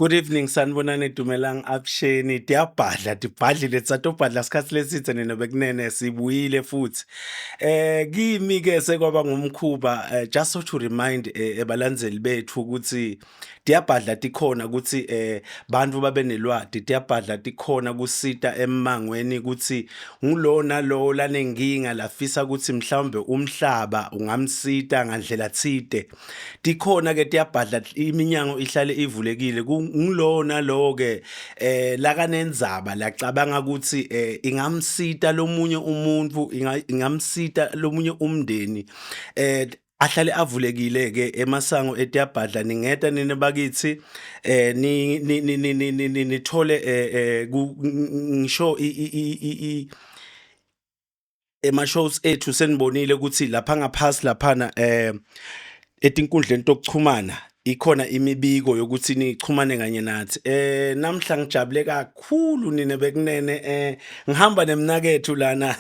Good evening sanibonani Dumelang Absheni tiyabhadla tibhadlile tsatobhadla sikhathi lesithe nina bekunene sibuyile futhi eh kimi ke sekwaba ngumkhuba eh, just so to remind eh, ebalandzeli bethu ukuthi tiyabhadla tikhona ukuthi eh bantu babe nelwati tiyabhadla tikhona kusita emmangweni ukuthi ngulo nalowo lanenkinga lafisa ukuthi mhlawumbe umhlaba ungamsita ngandlela thite tikhona ke tiyabhadla iminyango ihlale ivulekile ngulowo nalowo ke eh lakanendzaba lacabanga ukuthi eh ingamsita lomunye umuntu ingamsita lomunye umndeni eh ahlale avulekile ke emasango etiyabhadla ningeta nini bakithi eh ni ni ni nithole eh, eh ngisho i ema shows ethu senibonile ukuthi lapha ngaphasi laphana eh etinkundleni tokuchumana ikhona imibiko yokuthi nichumane kanye nathi eh namhla ngijabule kakhulu nina bekunene eh ngihamba nemnakethu lana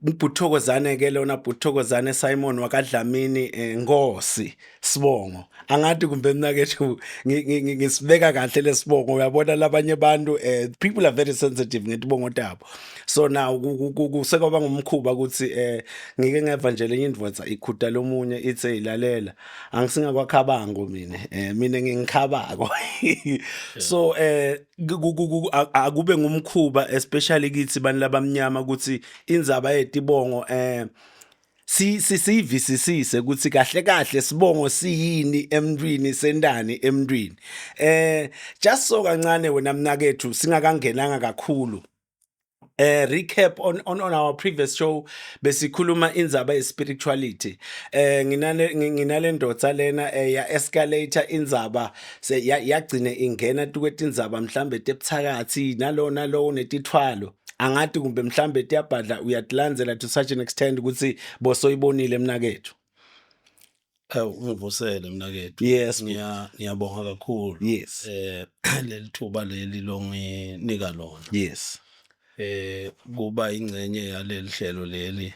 Bhuthokozane ke lona Bhuthokozane Simon wakaDlamini eh, Nkosi sibongo angathi kumbe mnakethu ngisibeka kahle lesibongo uyabona labanye abantu eh, people are very sensitive ngetibongo tabo so now kusekwaba ngumkhuba ukuthi eh ngike ngeva nje lenye indvodza ikhuda lomunye ithe ilalela angisingakwakhabango mina eh mina ngingikhabako so eh akube ngumkhuba especially kithi bantu labamnyama ukuthi indzaba yetibongo eh si siyivisisise ukuthi kahle kahle sibongo siyini emntwini sendani emntwini eh just so kancane wena mnakethu singakangenanga kakhulu eh recap on on on our previous show besikhuluma indzaba ye spirituality eh nginale nginale ndoda lena eh, ya escalator indzaba se yagcine ingena tukwetindzaba mhlambe tebuthakathi nalona lowo netithwalo angathi kumbe mhlambe tiyabhadla uyatilandzela to such an extent ukuthi bosoyibonile mnakethu Awu ungivusele mnakethu. Yes. Ngiya ngiyabonga kakhulu. Yes. Eh leli thuba leli longinika lona. Yes. Eh kuba ingcenye yaleli hlelo leli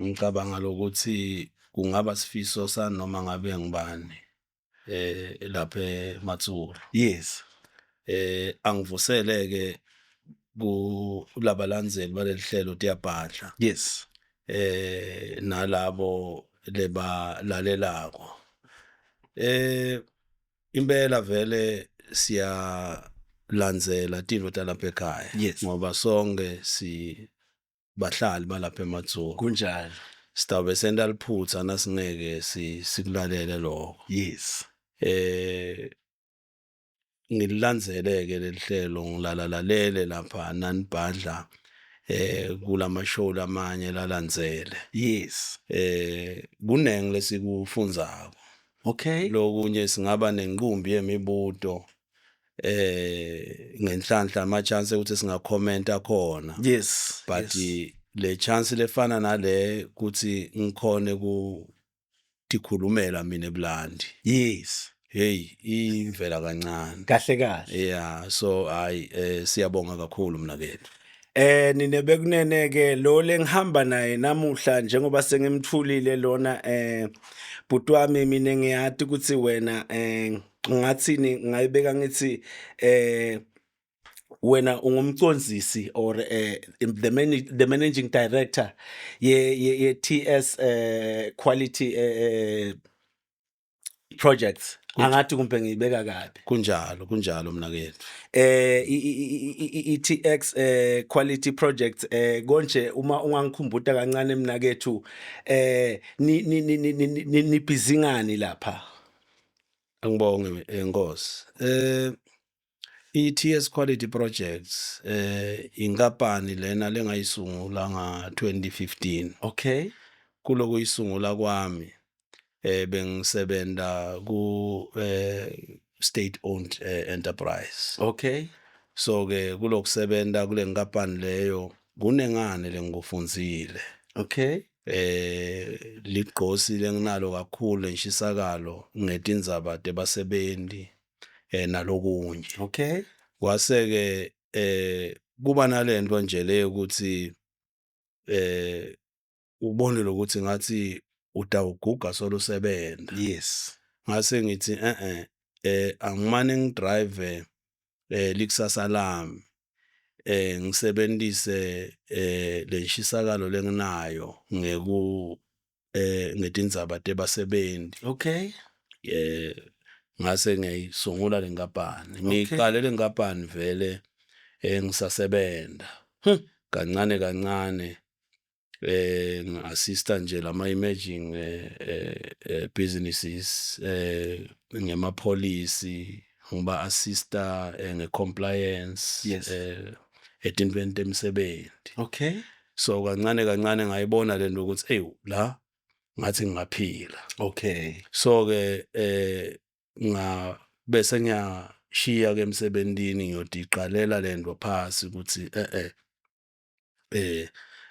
ngicabanga lokuthi kungaba sifiso sanoma ngabe ngibani eh lapha eMatsuru. Yes. Eh angivusele ke kulabalandzeli baleli hlelo tiyabhadla. Yes. Eh nalabo lebalalelako. Eh impela vele siyalandzela tintfo talapha ekhaya Yes. ngoba sonke si bahlali balapha eMatsulu. Kunjalo. Sitawube senta liphutha nasingeke sikulalele lokho. Yes. Eh ngililandzele ke lelihlelo ngilalalalele lapha nanibhadla eh kulama show lamanye lalandzele. Yes. Eh kunengi lesikufundzako. Okay. Lokunye singaba nenqumbi yemibuto eh ngenhlanhla ama chance ukuthi singa commenta khona yes but yes. le chance lefana nale kuthi ngikhone ku tikhulumela mina ebulandi yes hey imvela kancane kahle kahle yeah so hayi eh siyabonga kakhulu mina kethu Eh nine bekunene ke lo lengihamba naye namuhla njengoba sengimthulile lona eh bhuti wami mina ngiyati ukuthi wena eh ngathini ngayibeka ngithi eh wena ungumcondzisi or eh, the, manage, the managing director ye, ye, ye TS eh, quality eh, eh projects angathi kumbe ngiyibeka kabi kunjalo kunjalo mnakethu eh i-TX eh quality projects eh konje uma ungangikhumbuta kancane mnakethu eh ni ni ni ni busy ngani lapha angibonge enkosi eh i-TS Quality Projects eh inkampani lena lengayisungula nga 2015 okay kulokuyisungula kwami eh bengisebenza ku eh state owned eh, enterprise okay so ke kulokusebenza kule nkampani leyo kunengane lengikufunzile okay eh ligqosi lenginalo kakhulu lenshisakalo ngetindzaba tebasebenzi eh nalokunye okay kwase ke eh Kuba nalento nje le ukuthi ubone lokuthi ngathi utawuguga solusebenza. Ngase ngithi angimane ngidrive likusasa lami, ngisebenzise lenshisakalo lenginayo ngeku ngetindzaba tebasebenzi. Ngase ngiyayisungula lenkampani. Ngiyiqale lenkampani vele ngisasebenza. Kancane kancane ngi-assista nje lama emerging businesses ngema policy, ngiba assista nge-compliance etintweni temsebenzi. So kancane kancane ngayibona lento ukuthi ey, la ngathi ngingaphila. So ke nga bese ngiyashiya ke emsebentini, ngiyodiqalela lento phasi ukuthi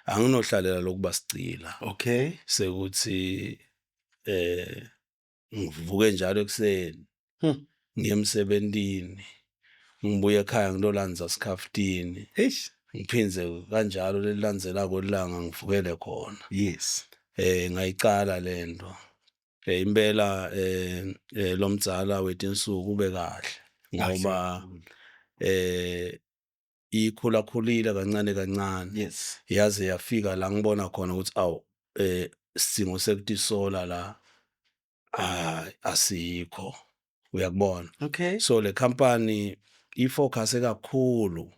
anginohlalela lokuba sicila. Sekuthi ngivuke njalo ekseni ngiye emsebentini, ngibuye ekhaya ngilolandza sikhaftini, ngiphindze kanjalo lelilandzelako ilanga ngivukele khona. Ngayicala lento. Impela lomdzala wetinsuku ube kahle ngoba ikhula khulile kancane kancane. Yaze yafika la ngibona khona ukuthi awu, sidingo sekutisola la asikho, uyakubona. So le company ifocus kakhulu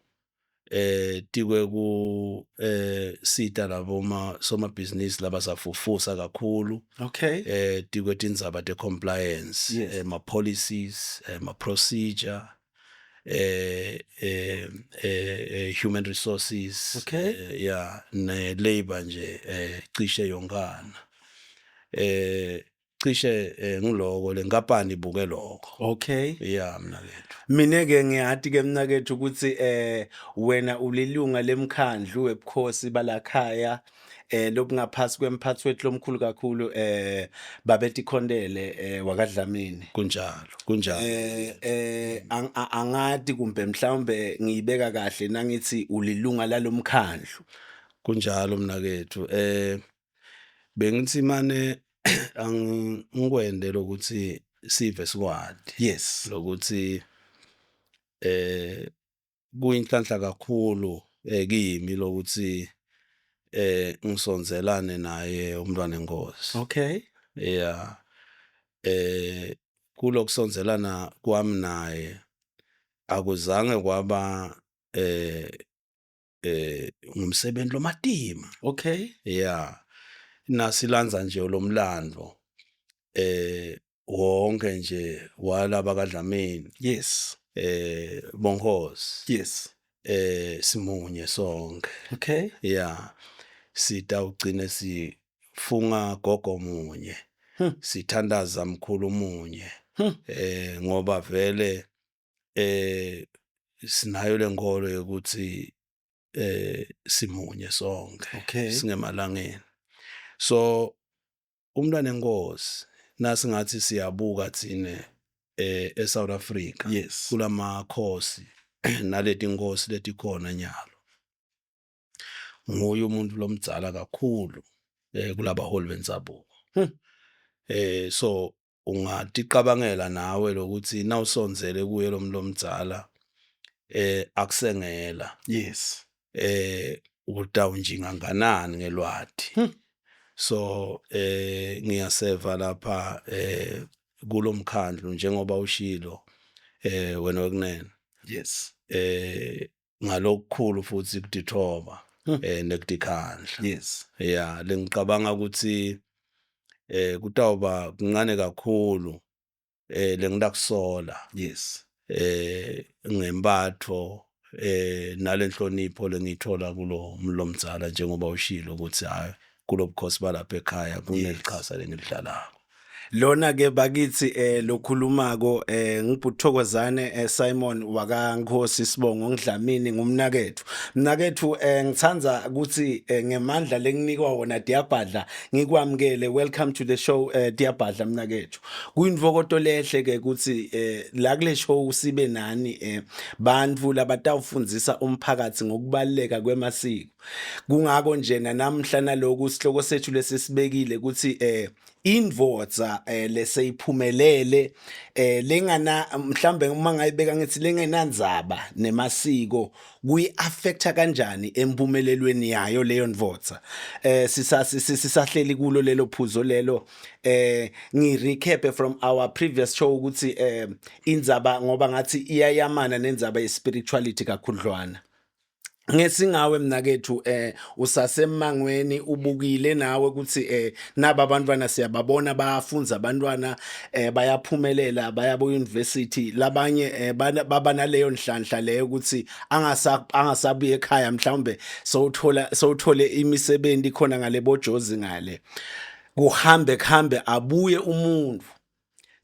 tikwe ku sita labo ma somabhizinisi labasafufusa kakhulu. Tikwe tindzaba te compliance, ma policies, ma procedure, human resources, yeah, ne labor nje, cishe yonkana, cishe ngiloko lenkampani ibuke lokho. Yeah, mina kethu. Mina ke ngiyathi ke mina kethu ukuthi wena ulilunga lemkhandlu webukhosi balakhaya lokungaphasi kwemphathi wethu lomkhulu kakhulu, Babeti Khondele wakaDlamini. Kunjalo, kunjalo. Angati kumbe mhlawumbe ngiyibeka kahle nangithi ulilunga lalomkhandlu. Kunjalo mina kethu. Bengithi mane angikwende lokuthi sive sikwati. Lokuthi kuyinhlanhla kakhulu kimi lokuthi ngisonzelane naye umntwana enkosi. Yeah. Kulokusonzelana kwami naye akuzange kwaba ngumsebenzi lomatima. Yeah. Nasilandza nje lomlando wonke nje walaba kaDlamini. Bonkosi. Simunye sonke. Yeah. Sitawugcine sifunga gogo munye. Sithandaza mkhulu munye. Ngoba vele sinayo lenkolo yokuthi simunye sonke. Singemalangeni. So umntwana enkosi nasingathi siyabuka thine eSouth Africa, kulamakhosi naleti inkosi letikhona nyalo, nguye umuntu lomdzala kakhulu kulabaholi bendzabuko. So ungaticabangela nawe lokuthi nawusondzele kuye lo muntu lomdzala akusengela, utawunjinga nganani ngelwati. So ngiyaseva lapha kulomkhandlu njengoba ushilo wena wekunene. Ngalokukhulu futhi kudithoba nekutikhandla. Yeah, lengicabanga ukuthi kutawuba kuncane kakhulu lengitakusola. Ngempatho nalenhlonipho lengiyithola kulo mlomdzala njengoba ushilo ukuthi hayi, kulobukhosi balapha ekhaya kunelichaza lengilidlalako. Lona ke bakithi eh lokhulumako eh ngibhuthokozane eh, Simon wakaNkhosi Sibongo ngidlamini ngumnakethu. Mnakethu eh ngithanda ukuthi eh, ngemandla lenginikwa wona Diyabhadla ngikwamukele welcome to the show eh Diyabhadla mnakethu. Kuyinvokoto lehle ke ukuthi eh la kule show sibe nani eh bantfu labatawufundzisa umphakathi ngokubaluleka kwemasiko. Kungako nje namhla naloku sihloko sethu lesisibekile ukuthi eh indvodza eh, leseyiphumelele eh lengana mhlambe uma ngayibeka ngithi lengenandzaba nemasiko kuyi affecta kanjani empumelelweni yayo leyo ndvodza eh sisahleli kulo lelo phuzo lelo eh ngi recap from our previous show ukuthi eh indzaba ngoba ngathi iyayamana nendzaba ye spirituality kakhudlwana ngesingawe mnakethu eh usasemangweni ubukile nawe ukuthi eh naba abantwana siyababona bayafunza abantwana eh bayaphumelela baya bo university labanye eh, baba naleyo nhlanhla leyo ukuthi angasa angasabuye ekhaya mhlawumbe sowuthola sowuthole imisebenzi khona ngale bojozi ngale kuhambe kuhambe abuye umuntu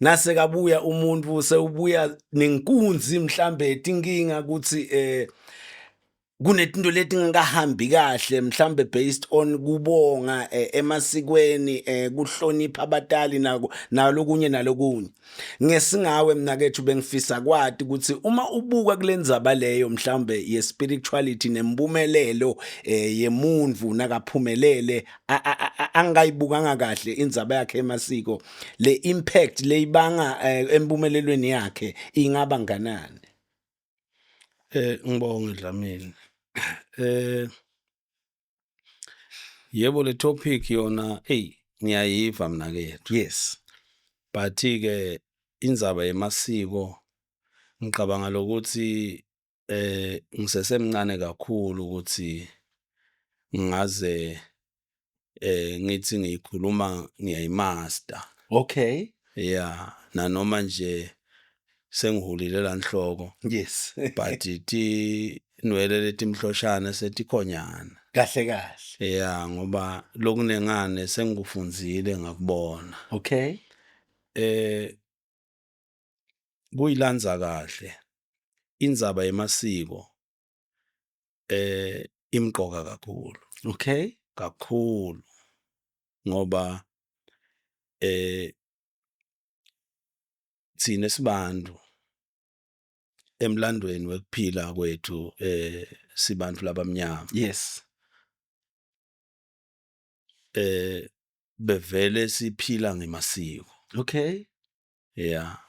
nasekabuya umuntu sewubuya nenkunzi mhlambe tinkinga ukuthi eh kunetinto letingakahambi kahle mhlambe based on kubonga eh, emasikweni eh, kuhlonipha abatali nako nalokunye nalokunye ngesingawe mnakethu bengifisa kwati ukuthi uma ubuka kulendzaba leyo mhlambe ye spirituality nempumelelo eh, yemuntu nakaphumelele angayibukanga kahle indzaba yakhe emasiko le impact leyibanga eh, empumelelweni yakhe ingaba nganani eh ngibonge Dlamini eh yebo le topic yona hey ngiyayiva mina kethu yes but ke indzaba yemasiko ngicabanga lokuthi eh ngisesemncane kakhulu ukuthi ngaze eh ngithi ngiyikhuluma ngiyayimaster okay yeah nanoma nje sengihulile la nhloko yes but ti nwele letimhloshana setikhonyana kahle kahle yeah ngoba lokunengane sengikufunzile ngakubona okay eh kuyilandza kahle indzaba yemasiko eh imqoka kakhulu okay kakhulu ngoba eh thina sibantu emlandweni wekuphila kwethu eh sibantu labamnyama yes eh bevele siphila ngemasiko okay yeah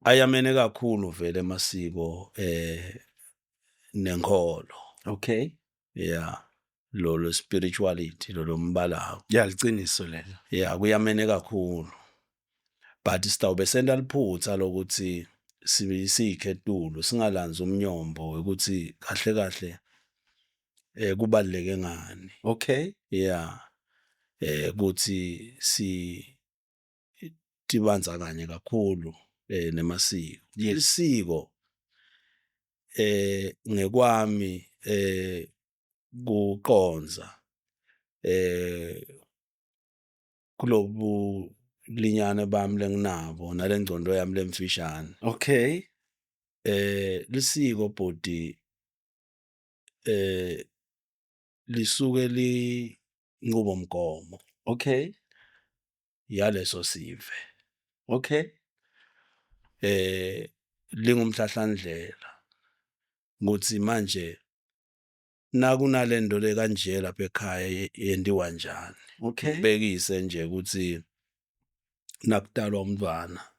ayamene kakhulu vele amasiko eh nenkolo okay yeah lolo spirituality lolo mbalako yeah liciniso lelo yeah kuyamene kakhulu but sitawube senta liphutha lokuthi siyikhetulu singalanzi umnyombo ukuthi kahle kahle eh kubaluleke ngani okay yeah eh ukuthi si tibandzakanye kakhulu eh nemasiko Yes. isiko eh ngekwami eh kuqonza eh kulobu linyane bami lenginabo nalengcondo yami lemfishane okay eh lisiko bhuti eh lisuke linqubomgomo okay yaleso sive okay eh lingumhlahlandlela ukuthi manje nakunalento le kanje lapha ekhaya yendiwa njani okay bekise nje ukuthi nakutalwa umntwana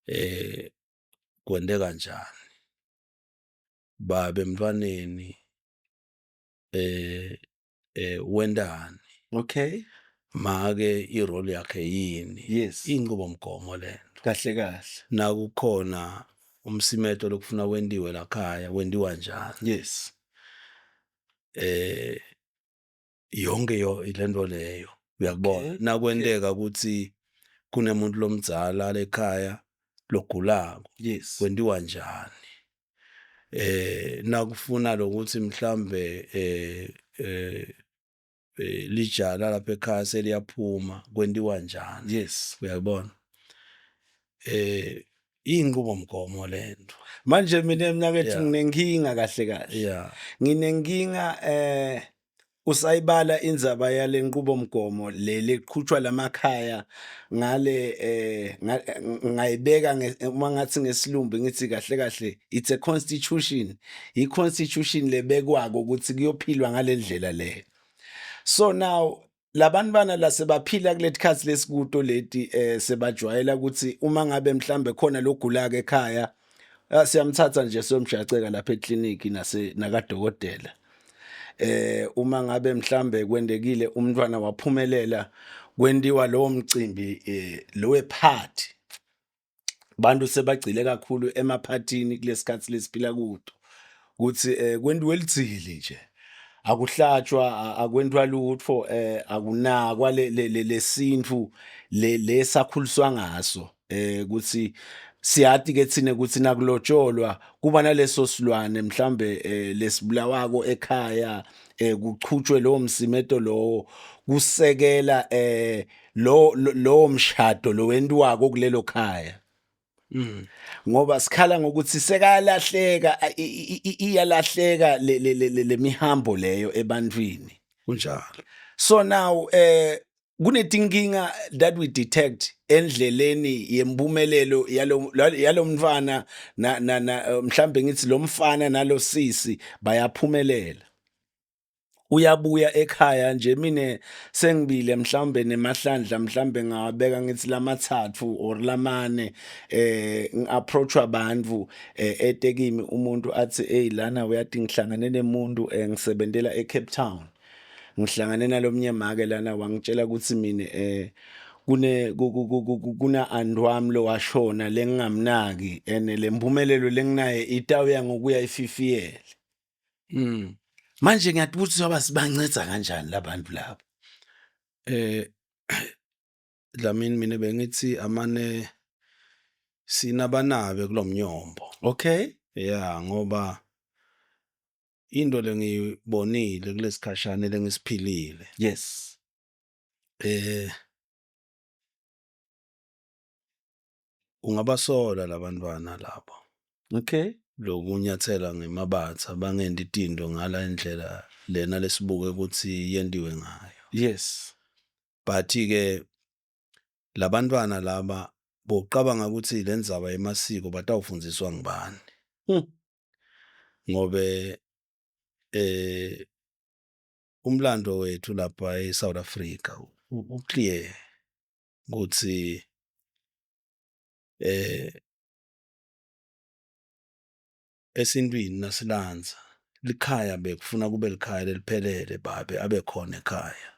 eh kwente kanjani babe emntwaneni eh eh wentani okay make irole yakhe yini yes inqubomgomo lento kahle kahle nakukhona umsimeto lokufuna wentiwe lakhaya wentiwa njani yes eh yonke yo lento leyo uyakubona Okay. nakwenteka ukuthi kunemuntu lomdzala lekhaya logulako yes kwentiwa njani eh nakufuna lokuthi mhlambe eh eh eh, lijala lapha ekhaya seliyaphuma kwentiwa njani uyabona eh inqubomgomo lento Manje mina mnakethu nginenkinga kahle kahle. Nginenkinga usayibala indzaba yale nqubomgomo le leqhutshwa lamakhaya ngale ngayibeka uma ngathi ngesilumbi ngithi kahle kahle it's a constitution, i constitution lebekwako ukuthi kuyophilwa ngalendlela leyo. So now labantwana la sebaphila kuletikhathi lesikuto leti sebajwayela ukuthi uma ngabe mhlambe khona logulaka ekhaya, siyamthatha nje siyomjaceka lapha ekliniki nase nakadokotela. Uma ngabe mhlambe kwendekile umntwana waphumelela, kwentiwa lowo mcimbi lowe party. Bantu sebagcile kakhulu emaphathini kulesikhathi lesiphila kuto ukuthi kwentiwe lidzili nje, akuhlatshwa, akwentiwa lutho, akunakwa lesintu le lesakhuliswa ngaso, ukuthi siyati ke thina ukuthi nakulotsholwa kuba naleso silwane mhlambe lesibulawako ekhaya, kuchutshwe lowo msimeto lowo kusekela lo mshado lowentiwako kulelo khaya. Ngoba sikhala ngokuthi sekalahleka, iyalahleka le mihambo leyo ebantwini. Kunjalo. So now kunetinkinga that we detect endleleni yempumelelo yalo mntwana na mhlambe ngithi lo mfana nalo sisi bayaphumelela, uyabuya ekhaya nje. Mine sengibile mhlambe nemahlandla, mhlambe ngawabeka ngithi lamathathu or lamane, ngiapproach abantu, etekimi umuntu athi, "Hey, lana uyathi ngihlangane nemuntu, ngisebentela eCape Town, ngihlangane nalomnye make lana, wangitshela ukuthi mina kune kuna aunt wami lo washona lengingamnaki, ene lempumelelo lenginaye itawuya ngokuya ififiyele." Manje ngiyathi soba sibanceda kanjani labantu labo? Dlamini, mina bengithi amane sinabanabe kulomnyombo. Yeah, ngoba into lengiyibonile kulesikhashana lengisiphilile, ungabasola labantwana labo lokunyathela ngemabatha bangenti tinto ngala indlela lena lesibuke ukuthi yentiwe ngayo. But ke labantwana laba bocabanga ukuthi lendzaba yemasiko batawufundziswa ngubani? Ngobe umlando wethu lapha eSouth Africa uclear ukuthi esintwini nasilanza likhaya bekufuna kube likhaya leliphelele, babe abe khona ekhaya.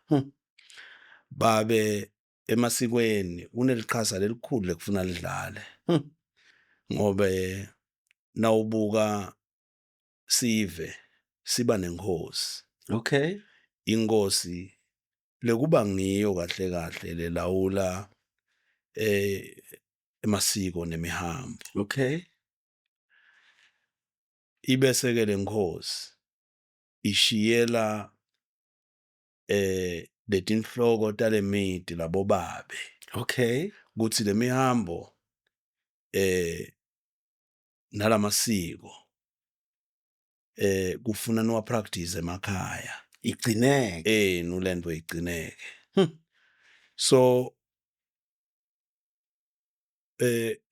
Babe emasikweni uneliqhaza lelikhulu lekufuna lidlale. Ngobe nawubuka sive siba nenkosi. Inkosi lekuba ngiyo kahle kahle lelawula emasiko nemihambo. Ibese ke lenkosi ishiyela letinhloko talemiti labobabe kuthi lemihambo nalamasiko kufuna niwa practice emakhaya Igcineke. Enu lento igcineke. So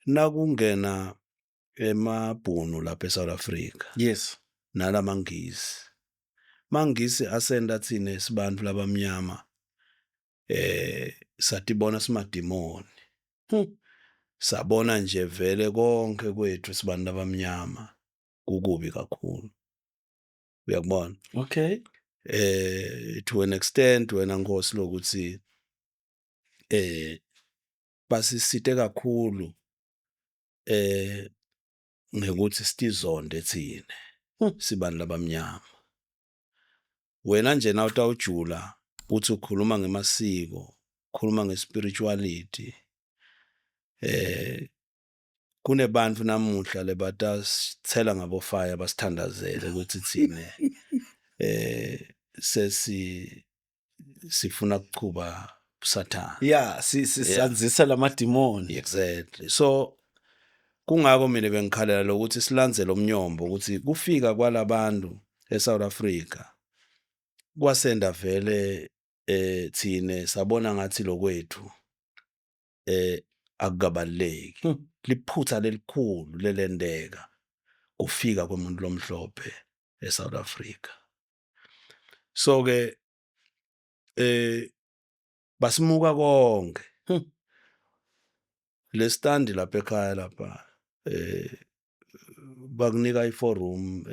nakungena emabhunu lapha eSouth Africa nalamangisi, mangisi asenda thine sibantu labamnyama satibona simadimoni. Sabona nje vele konke kwethu sibantu labamnyama kukubi kakhulu, uyakubona? To an extent wena Nkosi lokuthi basisite kakhulu ngekuthi sitizonde thine sibantu labamnyama. Wena nje na utawujula uthi ukhuluma ngemasiko, ukhuluma ngespirituality, kunebantu namuhla lebatasithela ngabo fire basithandazele ukuthi thine sesi Sifuna kuchuba usathane. Yeah, sisanzisa lamadimoni. Exactly. So kungako mina bengikhalela lokuthi silandzele umnyombo ukuthi kufika kwalabantu eSouth Africa kwasenda vele thine sabona ngathi lokwethu akukabaluleki. Liphutha lelikhulu lelendeka kufika kwemuntu lomhlophe eSouth Africa. So ke basimuka konke. Lesitandi lapha ekhaya lapha bakunika i-four room,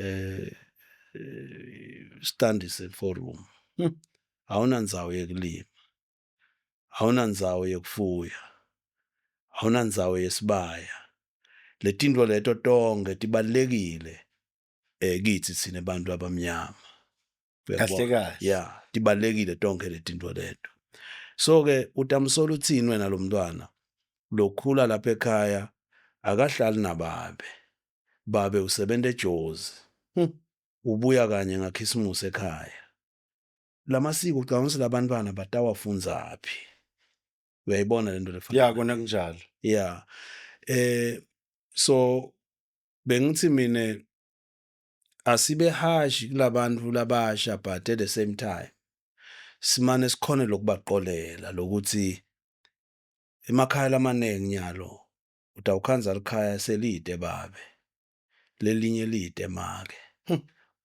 standi se-four room. Awunandzawo yekulima, awunandzawo yekufuya, awunandzawo yesibaya. Letinto leto tonke tibalulekile kithi thina bantu abamnyama. Kahle kahle. Yeah, tibalulekile tonke letinto leto. So ke utamsola uthini wena lo mntwana lokhula lapha ekhaya akahlali nababe, babe usebenta eJozi, ubuya kanye ngakhisimusi ekhaya. Lamasiko ucabanga ukuthi labantwana batawafundzaphi? Uyayibona lento lefana? Yeah, kona kunjalo. Yeah. So bengithi mina asibe harsh kulabantu labasha, but at the same time simane sikhone lokubaqolela lokuthi emakhaya lamaningi nyalo utawukhandza likhaya selide babe, lelinye lide make.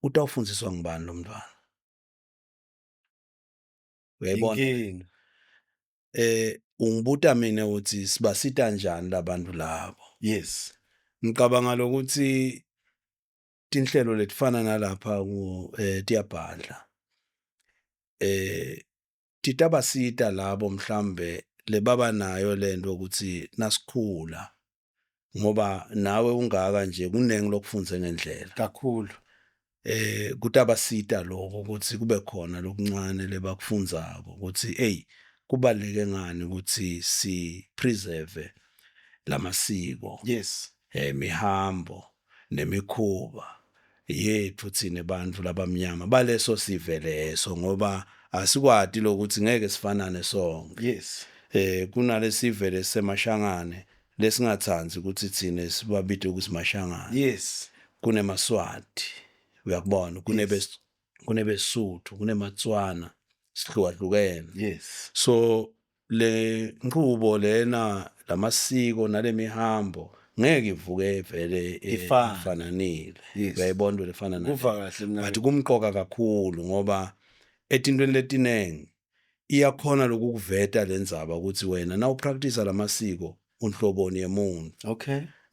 Utawufundziswa ngubani lo mntwana? Uyayibona? Inkinga. Ungibuta mina ukuthi sibasita njani labantu labo? Yes. Ngicabanga lokuthi tinhlelo letifana nalapha ku tiyabhadla titabasita labo mhlambe lebaba nayo lento ukuthi nasikhula, ngoba nawe ungaka nje kunengi lokufundze ngendlela kakhulu. Kutabasita lokho ukuthi kube khona lokuncane lebakufundzako ukuthi hey, kubaluleke ngani ukuthi si preserve lamasiko, imihambo nemikhuba yethu thine bantu labamnyama baleso sive leso, ngoba asikwati lokuthi ngeke sifanane sonke. Kunalesive lesemashangane lesingathanzi ukuthi thine sibabide ukuthi mashangane. Kunemaswati, uyakubona, kunebesuthu, kunematswana, sihlukahlukene. So le nqubo lena, lamasiko nalemihambo ngeke ivuke vele Ifane. ifananile. Yes. Uyayibona into lefana nale? Kuva kahle mina. But kumqoka kakhulu ngoba etintweni letinengi iyakhona lokukuveta lendzaba ukuthi wena na upractice lamasiko unhloboni yemuntu.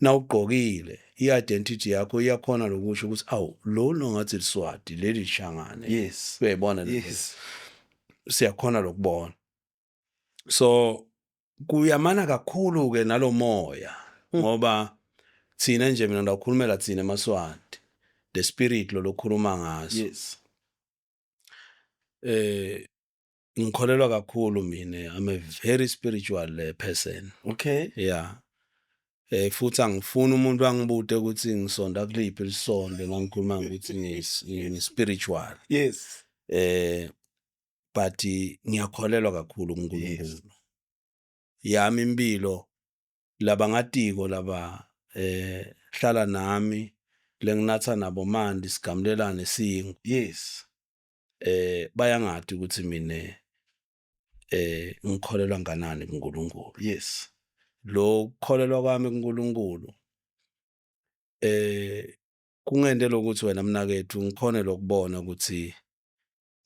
Nawugqokile, i-identity yakho iyakhona lokusho ukuthi awu, lo ngathi liswati, leli lishangane. Uyayibona le? Yes. Siyakhona lokubona. So kuyamana kakhulu ke nalomoya, ngoba thina nje, mina ndakhulumela thina emaswati, the spirit lo lokhuluma ngaso. Ngikholelwa kakhulu mina, I'm a very spiritual person. Yeah, futhi angifuni umuntu angibute ukuthi ngisonda kuliphi lisonto ngangikhuluma ukuthi ngi spiritual. But ngiyakholelwa kakhulu kuNkulunkulu. Yami impilo, labangatiko laba hlala nami, lenginatha nabo mandi, sigamulelane singu, bayangati ukuthi mine ngikholelwa nganani kuNkulunkulu. Lo kukholelwa kwami kuNkulunkulu kungente lokuthi wena mnakethu ngikhone lokubona ukuthi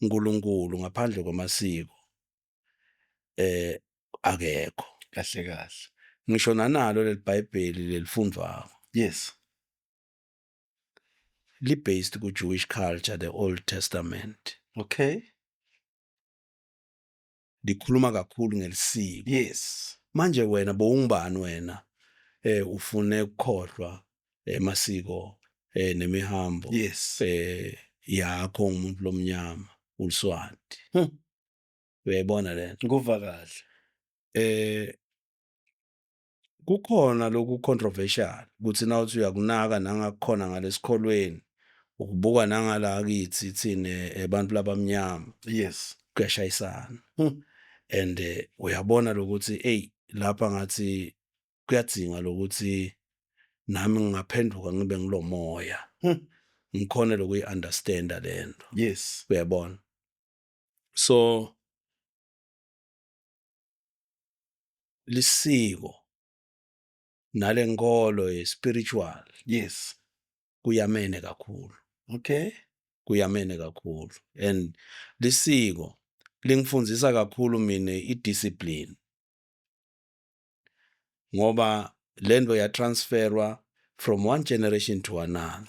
uNkulunkulu ngaphandle kwamasiko akekho. Kahle kahle. Ngisho nanalo leli Bhayibheli lelifundvwako li based ku Jewish culture, the Old Testament. Likhuluma kakhulu ngelisiko. Manje wena bowungubani wena ufune ukukhohlwa emasiko nemihambo yakho umuntu lomnyama uliswati? Uyayibona lento? Nguva kahle. Kukhona lokhu controversial ukuthi nawuthi uyakunaka nangakukhona ngalesikholweni, ukubuka nangala kithi thine abantu labamnyama. Kuyashayisana. And uyabona lokuthi hey, lapha ngathi kuyadzinga lokuthi nami ngingaphenduka ngibe ngilomoya, ngikhone lokuyi-understanda lento. Uyabona, so lisiko nalenkolo ye-spiritual kuyamene kakhulu. Kuyamene kakhulu, and lisiko lingifundzisa kakhulu mina i-discipline, ngoba lento ya-transferwa from one generation to another.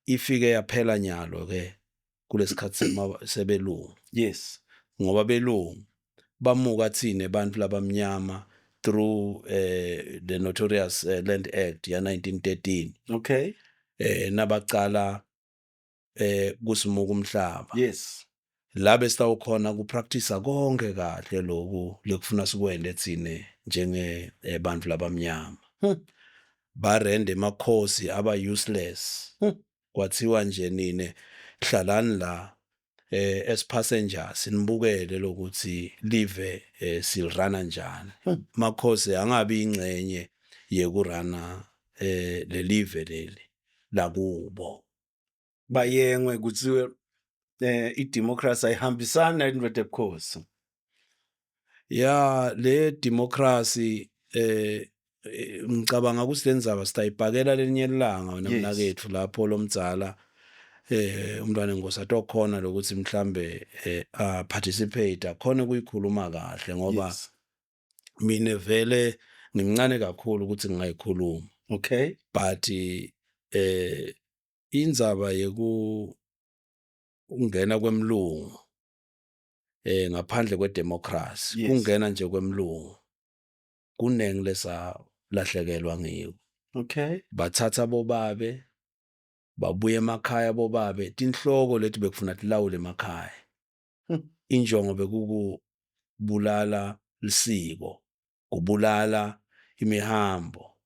Ifike yaphela nyalo ke kulesikhathi sebelungu, ngoba belungu bamuka thine bantu labamnyama through the notorious Land Act ya 1913. Nabacala kusimuka umhlaba, la besitawukhona ku-practice konke kahle lokhu lekufuna sikwende thine njenge bantu labamnyama. Barende emakhosi aba useless. Kwathiwa nje, nine hlalani la as passengers, nibukele lokuthi live silirana njani. Makhosi angabi ingcenye yekurana lelive leli lakubo. Bayengwe kuthiwe i-democracy ayihambisani nalento bukhosi. Ya, le democracy, ngicabanga ukuthi lenzaba sitayibhakela lelinye ilanga, wena mnaketfu, lapho lomdzala umntwana enkosi atokhona lokuthi mhlambe a participate, akhona ukuyikhuluma kahle, ngoba mina vele ngimncane kakhulu ukuthi ngingayikhuluma. But indzaba yeku ungena kwemlungu ngaphandle kwe-democracy, kungena nje kwemlungu, kunengi lesa lahlekelwa ngiko. Bathatha bobabe, babuya emakhaya bobabe, tinhloko leti bekufuna tilawule emakhaya. Injongo bekukubulala lisiko, kubulala imihambo,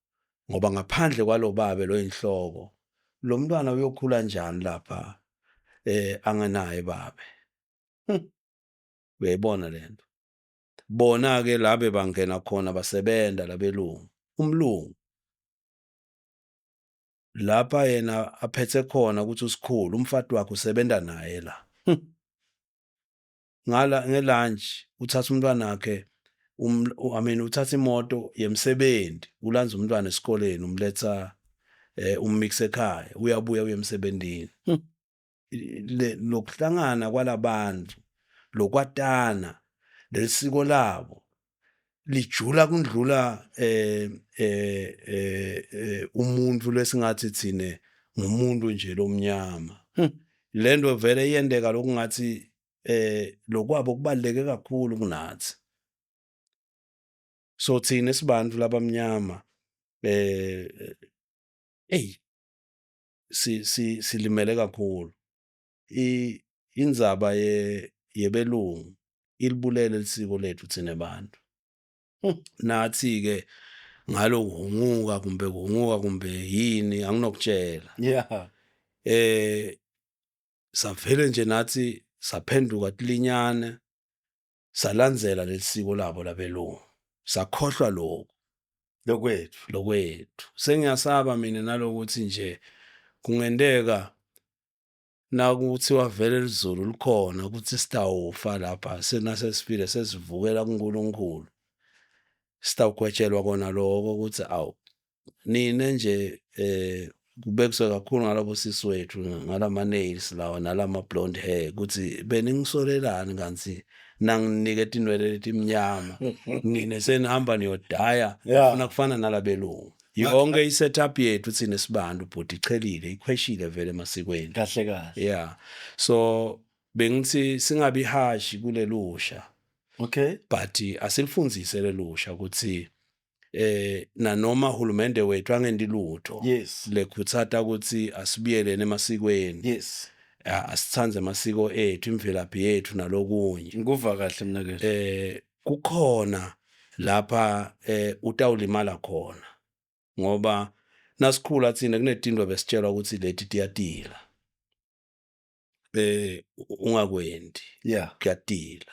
ngoba ngaphandle kwalobabe lo inhloko, lo mntwana uyokhula njani lapha angenaye babe? Uyayibona lento? Bona ke labe bangena khona basebenta labelungu. Umlungu lapha yena aphethe khona ukuthi usikhulu, umfati wakhe usebenza naye la. Ngala nge-lunch uthatha umntwana wakhe, I mean, uthatha imoto yemsebenzi, ulanza umntwana esikoleni, umletha ummix ekhaya, uyabuya uye emsebenzini. Lokuhlangana kwalabantu, lokwatana, lelisiko labo lijula kundlula umuntu lesingathi thine ngumuntu nje lomnyama. Lento vele iyenteka lokungathi lokwabo kubaluleke kakhulu kunathi. So thina sibantu labamnyama, hey, si si silimele kakhulu. Indzaba ye yebelungu ilibulele lisiko lethu thina bantu. Nathi ke ngalokuhunguka kumbe kuhunguka kumbe yini, anginokutshela. Savele nje nathi saphenduka tilinyane, salandzela lelisiko labo labelungu, sakhohlwa lokho Lokwethu. Lokwethu. Sengiyasaba mina nalokuthi nje kungenteka nakuthiwa vele lizulu likhona ukuthi sitawufa lapha, senasesifile, sesivukela kuNkulunkulu, sitawugwetshelwa kona lokho ukuthi awu, nine nje kubekiswe kakhulu ngalabo sisi wethu ngalama nails lawa nalama blonde hair, ukuthi beningisolelani kanti nanginike tinwele letimnyama, nine senihamba niyodaya, funa kufana nalabelungu. Yonke i-setup yethu thina sibantu, bhuti, ichelile, ikhweshile vele emasikweni. Kahle kahle. Yeah, so bengithi singabi harsh kulelusha, but asilifundzise lelusha ukuthi nanoma hulumende wethu angendi lutho lekhutsata ukuthi asibuyelene emasikweni, asitsandze amasiko ethu, imvelaphi yethu nalokunye. Ngikuva kahle, mnaketfu. Kukhona lapha utawulimala khona, ngoba nasikhula thina kunetinto besitshelwa ukuthi leti tiyatila. Ungakwendi. Kuyatila.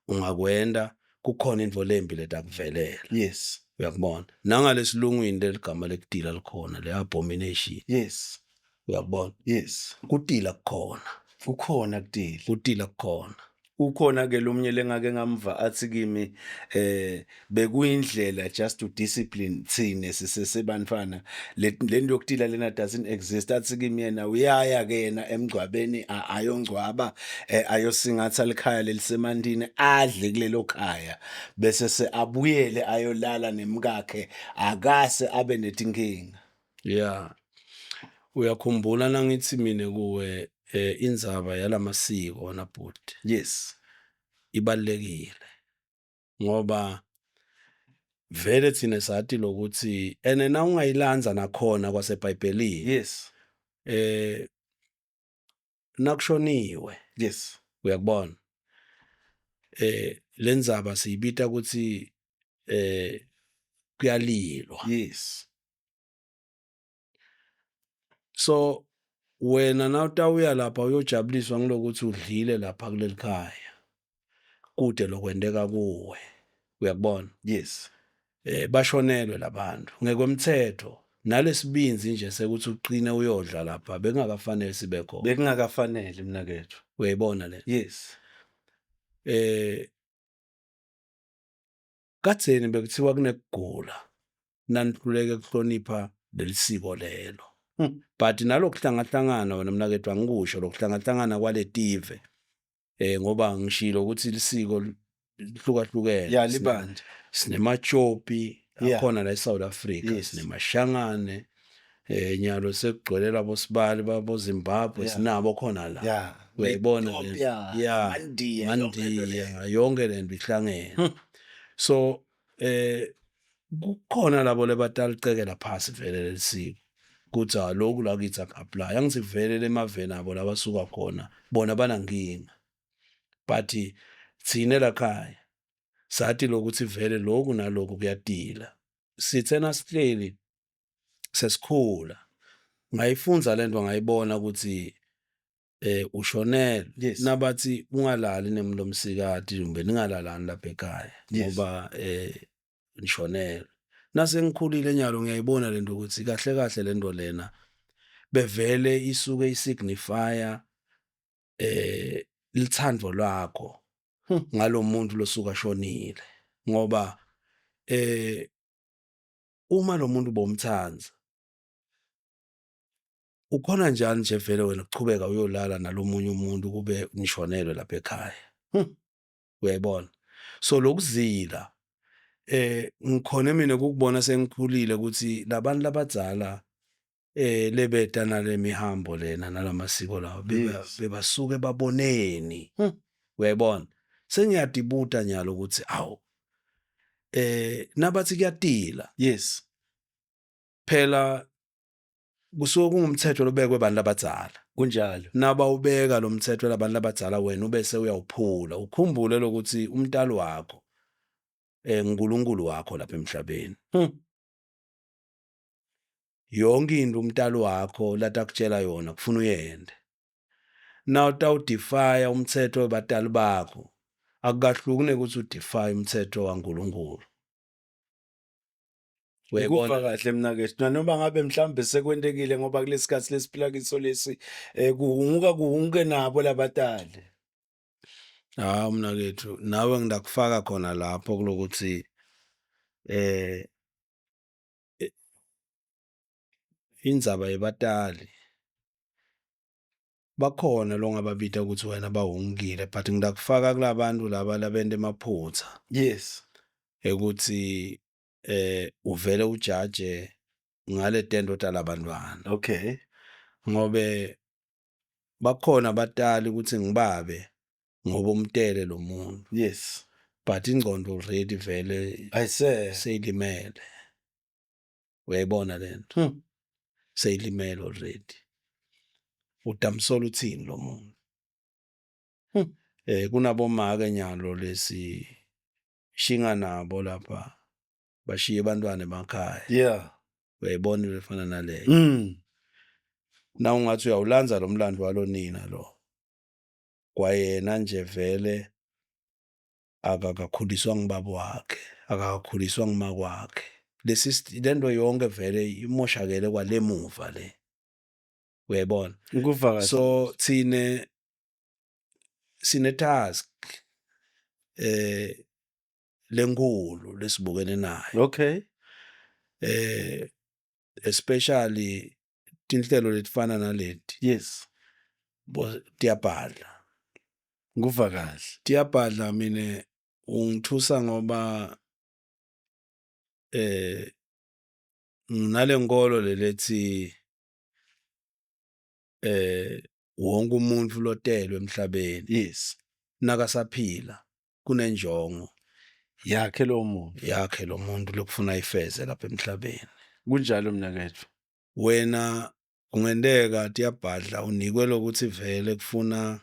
Ungakwenda kukhona into lembi letakuvelela. Uyakubona? Nangalesilungwini leligama lekutila likhona, le abomination. Uyakubona? Yes. Kutila kukhona. Kukhona kutila. Kutila kukhona. Ukhona ke lomnye lengake ngamva athi kimi bekuyindlela just to discipline thine sisesebantfwana, le lento yokutila lena doesn't exist. Athi kimi yena uyaya ke yena emgcwabeni, ayongcwaba, ayosingatha likhaya lelisemantini, adle kulelo khaya, bese se abuyele ayolala nemkakhe, akase abe netinkinga. Yeah. Uyakhumbula nangithi mina kuwe indzaba yalamasiko na bhuti? Yes. Ibalekile. Ngoba vele thina sathi lokuthi ene na ungayilanza nakhona kwaseBhayibhelini. Nakushoniwe. Uyakubona? Lenzaba siyibita ukuthi kuyalilwa. So wena nawutawuya lapha uyojabuliswa ngilokuthi udlile lapha kuleli khaya, kude lokwenteka kuwe. Uyakubona? Yes. Bashonelwe labantu ngekwemthetho, nalesibinzi nje sekuthi uqine uyodla lapha bekungakafanele sibe khona. Bekungakafanele, mnakethu. Uyayibona le? Yes. Kadzeni bekuthiwa kunekugula nanihluleke ukuhlonipha lelisiko lelo. But nalokuhlangahlangana wena mnakethu, angikusho lokuhlangahlangana kwaletive, ngoba ngishilo ukuthi lisiko lihlukahlukene. Ya, libandla. Sinemachopi akhona la eSouth Africa, sinemashangane, nyalo sekugcwele labo sibali babo Zimbabwe, sinabo khona la. Uyayibona le? Ethiopia, Mandiya, yonke lento leyo. Mandiya, yonke lento ihlangene. So kukhona labo lebatalicekela phasi vele lelisiko kuthi lokhu la kithi aku-apply, angithi vele lemaveni abo labasuka khona bona banankinga, but thine lakhaya sathi lokuthi vele lokhu naloku kuyadila. Sithe nasihleli sesikhula, ngayifunza lento, ngayibona ukuthi ushonelwe. Nabathi ungalali nemlomsikati kumbe ningalalani lapha ekhaya ngoba nishonelwe. Nase ngikhulile nyalo ngiyayibona lento ukuthi kahle kahle lento lena bevele isuke isignifya lithando lwakho ngalomuntu losuka shonile, ngoba uma lo muntu bomthanza ukhona njani nje vele wena ukuchubeka uyolala nalomunye umuntu kube nishonelwe lapha ekhaya? Uyayibona? So lokuzila ngikhona mina ukukubona sengikhulile ukuthi labantu labadzala lebeta nalemihambo lena nalamasiko lawo bebasuke baboneni. Uyayibona? Sengiyadibuta nyalo ukuthi awu, nabathi kuyatila, phela kusuke kungumthetho lobekwe abantu labadzala. Nabawubeka lo mthetho labantu labadzala, wena ubese uyawuphula. Ukhumbule lokuthi umntalo wakho nguNkulunkulu wakho lapha emhlabeni. Yonke into umntalo wakho latakutshela yona kufuna uyende. Nawutawudefy umthetho webatali bakho, akukahluki nekuthi udefy umthetho waNkulunkulu. Uyayibona? Kuva kahle mnakethu, nanoma ngabe mhlawumbe sekwentekile, ngoba kulesikhathi lesiphila kiso lesi kuhunguka kuhunguke nabo labatali. Hawu mnakethu, nawe ngidakufaka khona lapho kulokuthi indzaba yebatali bakhona longababita ukuthi wena bawungile, but ngidakufaka kulabantu laba labente emaphutha ekuthi uvele ujaje ngale tento talabantwana. Ngobe bakhona abatali ukuthi ngibabe ngoba umtele lo muntu. But ingqondo already vele Ayise. seyilimele. Uyayibona lento? Seyilimele already. Utamsola uthini lo muntu? Kunabomake nyalo lesi shinga nabo lapha bashiye abantwana emakhaya. Uyayibona into efana naleyo? Na ungathi uyawulanza lo mlando walonina lo. Kwayena nje vele akakakhuliswa ngubaba wakhe, akakakhuliswa ngumakwakhe. Lesi lento yonke vele imoshakele kwalemuva le. Uyayibona? Ngikuva kahle. So thine sine task lenkulu lesibukene nayo. Especially tinhlelo letifana naleti. Bo tiyabhadla. Ngikuva kahle. Tiyabhadla. Mina ungithusa ngoba nginale nkolo lelethi wonke umuntu lotelwe emhlabeni nakasaphila kunenjongo yakhe lo muntu. Yakhe lo muntu lokufuna ifeze lapha emhlabeni. Kunjalo, mnaketfu. Wena kungenteka tiyabhadla unikwe lokuthi vele kufuna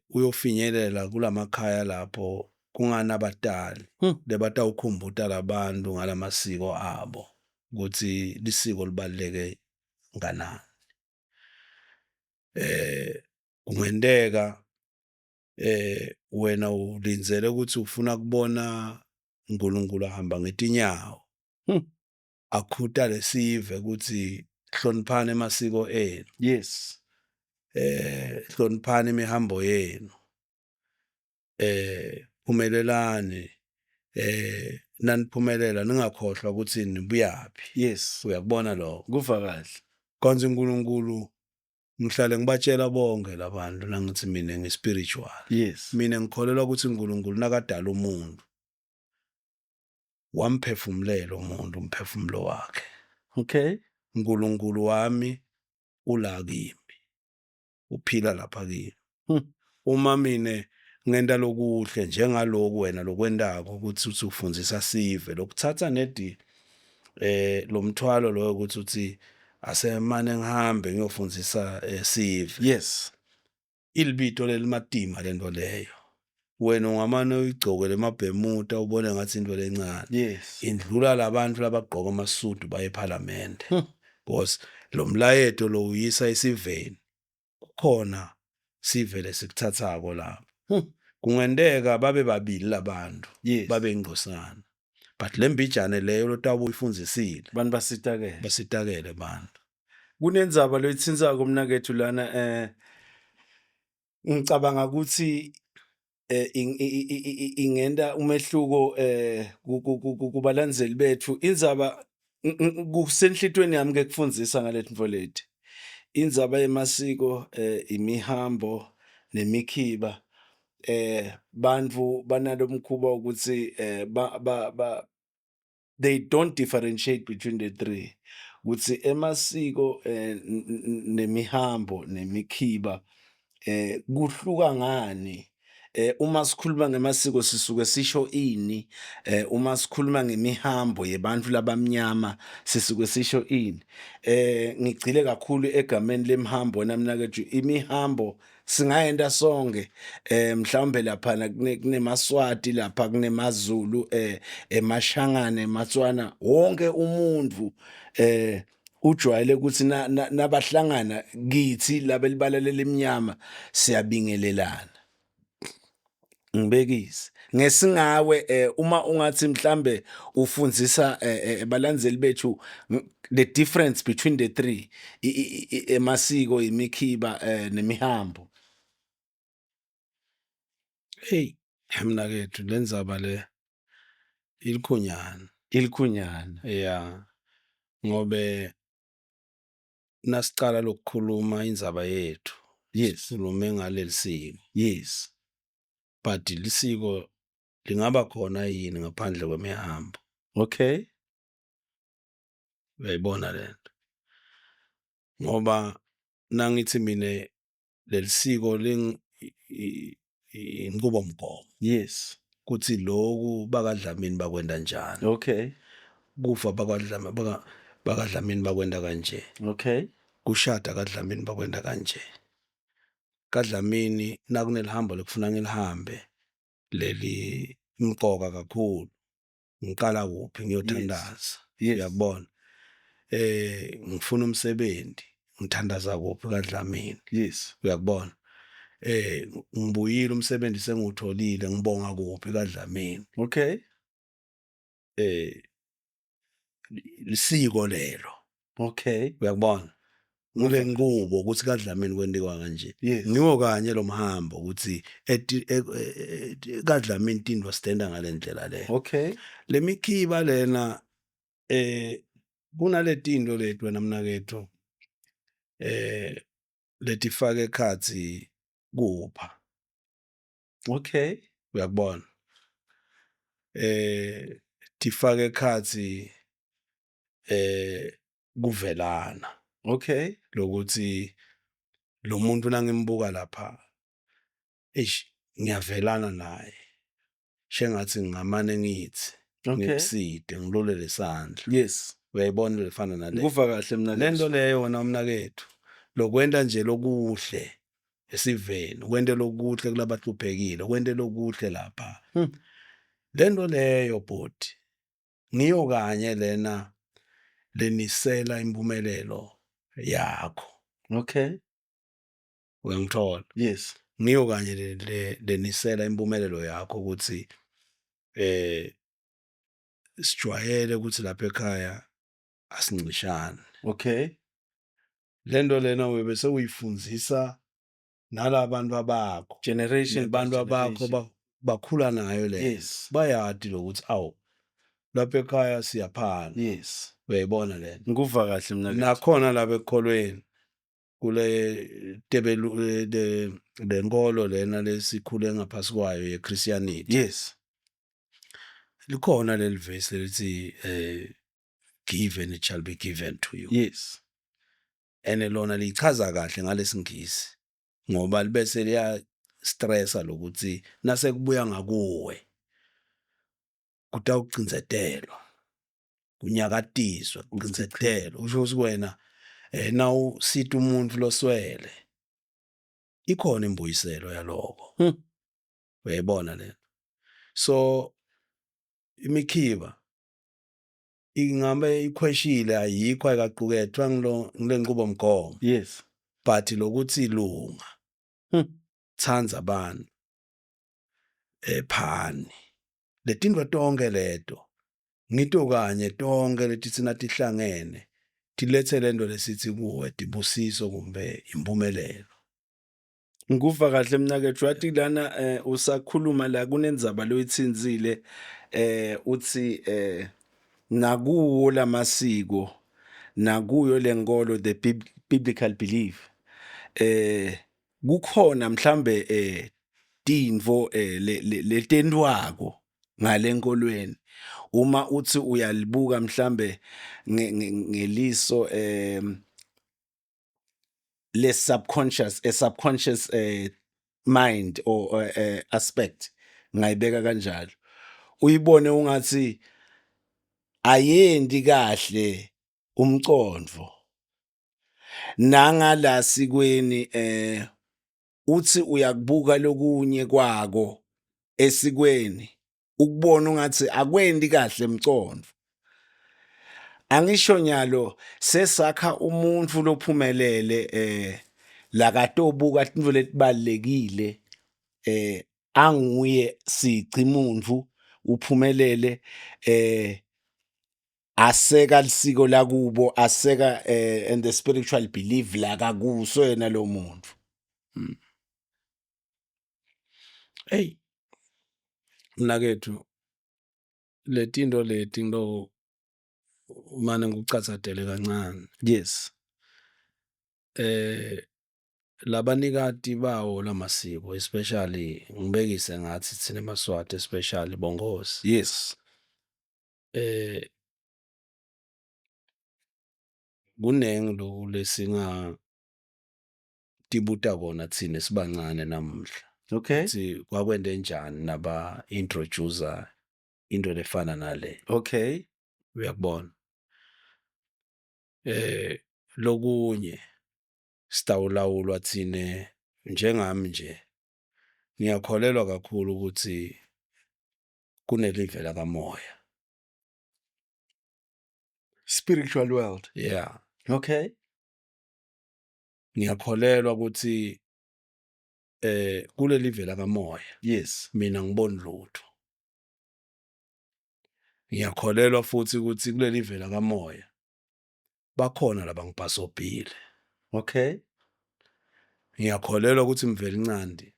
uyofinyelela kulamakhaya lapho kunganabatali lebatawukhumbuta labantu ngalamasiko abo ukuthi lisiko libaluleke nganani. Kungenteka wena ulindzele ukuthi ufuna kubona uNkulunkulu ahamba ngetinyawo akhuta lesive ukuthi hloniphani emasiko enu, hloniphani imihambo yenu, phumelelani, naniphumelela ningakhohlwa ukuthi nibuyaphi. Uyakubona lokho? Kuva kahle. Kanti uNkulunkulu ngihlale ngibatshela bonke labantu nangithi mina ngi-spiritual. Mina ngikholelwa ukuthi uNkulunkulu nakadala umuntu wamphefumulela umuntu umphefumulo wakhe. uNkulunkulu wami ula kimi, uphila lapha kimi. Uma mine ngenta lokuhle njengaloku wena lokwentako ukuthi uthi ufundzisa sive lokuthatha nedi lo mthwalo loyo ukuthi uthi asemane ngihambe ngiyofundzisa sive. Ilibito lelimatima lento leyo. Wena ungamane uyigcoke lemabhemuta ubone ngathi into lencane. Indlula labantu labagqoka amasudu baye eParliament. Because lo mlayeto lo uyisa esiveni kukhona sive lesikuthathako lapho. Kungenteka babe babili labantu babe ingcosana, but lembijane leyo lotawube uyifundzisile Bantu basitakele. Basitakele bantu. Kunendzaba loyitsintsako, mnaketfu, lana. Ngicabanga ukuthi ingenta umehluko kubalandzeli bethu. Indzaba kusenhlitweni yami ke kufundzisa ngaletintfo leti, indzaba yemasiko, imihambo nemikhiba. Bantfu banalomkhuba ukuthi ba, ba, ba they don't differentiate between the three, ukuthi emasiko nemihambo nemikhiba kuhluka ngani. Uma sikhuluma ngemasiko sisuke sisho ini? Uma sikhuluma ngemihambo yebantfu labamnyama sisuke sisho ini? Ngigcile kakhulu egameni lemhambo namnaketfu. Imihambo singayenta sonke, mhlawumbe lapha kunemaswati, lapha kunemazulu, emashangane, ematswana. Wonke umuntu ujwayele ukuthi nabahlangana kithi labelibala lelimnyama siyabingelelana. Ngibekise ngesingawe, uma ungathi mhlambe ufundzisa balandzeli bethu the difference between the three, emasiko, imikhiba nemihambo. Hey mnaketfu, lendzaba le ilikhunyana. Ilikhunyana. Ya, ngobe nasicala lokukhuluma indzaba yethu sikhulume ngaleli siko, but lisiko lingaba khona yini ngaphandle kwemihambo? Uyayibona lento? Ngoba nangithi mine lelisiko inqubomgomo kuthi loku bakaDlamini bakwenta njani, kufa bakwaDlamini, bakaDlamini bakwenta kanje, kushada kaDlamini bakwenta kanje, kaDlamini nakunelihambo lekufuna ngilihambe leli mqoka kakhulu, ngiqala kuphi ngiyothandaza? Uyakubona? Ngifuna umsebenzi, ngithandaza kuphi kaDlamini? Uyakubona? Ngibuyile, umsebenzi sengiwutholile, ngibonga kuphi kaDlamini. Lisiko lelo. Uyakubona ngule nkubo ukuthi kaDlamini kwentiwa kanje. Ngiwo kanye lo mhambo ukuthi kaDlamini tindvo sitenda ngale ndlela le. Lemikhiba lena, kunaletinto leti wena mnakethu letifaka ekhatsi kupha. Uyakubona, tifaka ekhatsi kuvelana. Lokuthi lo muntu nangimbuka lapha, eish, ngiyavelana naye, shengathi ngingamane ngithi ngikuside, ngilule lesandla. Uyayibona lefana nale? Ngikuva kahle mina. Lento leyo wena mnakethu, lokwenta nje lokuhle esiveni, kwente lokuhle kulabahluphekile, kwente lokuhle lapha. Lento leyo bhuti, ngiyo kanye lena lenisela impumelelo yakho. Uyangithola? Yes. Ngiyo kanye lenisela impumelelo yakho ukuthi sijwayele ukuthi lapha ekhaya asincishane. Lento lena webe sewuyifundzisa nalabantu abakho. Generation by Abantu abakho generation. Bakhula nayo le. Bayati lokuthi awu, lapha ekhaya siyaphana. Uyayibona le? Ngikuva kahle mina. Nakhona lapha ekukholweni kule tebelu le nkolo lena lesikhule ngaphasi kwayo ye Christianity. Likhona leli verse lelithi "Give and it shall be given to you." Ene lona lichaza kahle ngalesingisi ngoba libese liya stressa lokuthi nasekubuya ngakuwe kutawucindzetelwa, kunyakatiswa, kucindzetelwa, kusho ukuthi wena nawusita umuntu loswele ikhona imbuyiselo yaloko. Uyayibona le? So imikhiba ingabe ikhweshile, ayikho, ayikaqukethwa ngilo ngile nqubomgomo. But lokuthi lunga, tsandza abantu, ephani letinto tonke leto, ngito kanye tonke letitsina tihlangene tilethe lento lesithi kuwe tibusiso kumbe impumelelo. Ngikuva kahle mnakethu. Wathi lana usakhuluma la kunendzaba loyitsinzile, uthi nakuwo lamasiko, nakuyo lenkolo, the biblical belief, kukhona mhlambe tintfo letentwako ngalenkolweni, uma uthi uyalibuka mhlambe ngeliso le subconscious, a subconscious mind or aspect, ngayibeka kanjalo, uyibone ungathi ayendi kahle umcondvo nangala sikweni, uthi uyakubuka lokunye kwako esikweni, ukubona ungathi akwendi kahle emcondvo. Angisho nyalo sesakha umuntu lophumelele lakatobuka tintfo letibalekile, anguye sici muntu uphumelele, aseka lisiko lakubo, aseka and the spiritual belief la kakuso yena lo muntu. Hey mnakethu, letinto leti ngilo mane ngikucatsatele kancane. Labanikati bawo lamasiko, especially ngibekise ngathi thina emaSwati, especially bonkosi. Kunengi loku lesinga tibuta kona thina sibancane namuhla. Ukuthi kwakwente njani naba introducer into lefana nale. Uyakubona. Lokunye sitawulawulwa thine njengami nje, ngiyakholelwa kakhulu ukuthi kunelive lakamoya. Spiritual world. Yeah. Ngiyakholelwa ukuthi Kuleli vela kamoya. Yes. Mina ngiboni lutho. Ngiyakholelwa futhi ukuthi kuleli vela kamoya bakhona labangibhasobhile. Okay. Ngiyakholelwa ukuthi Mvelinqangi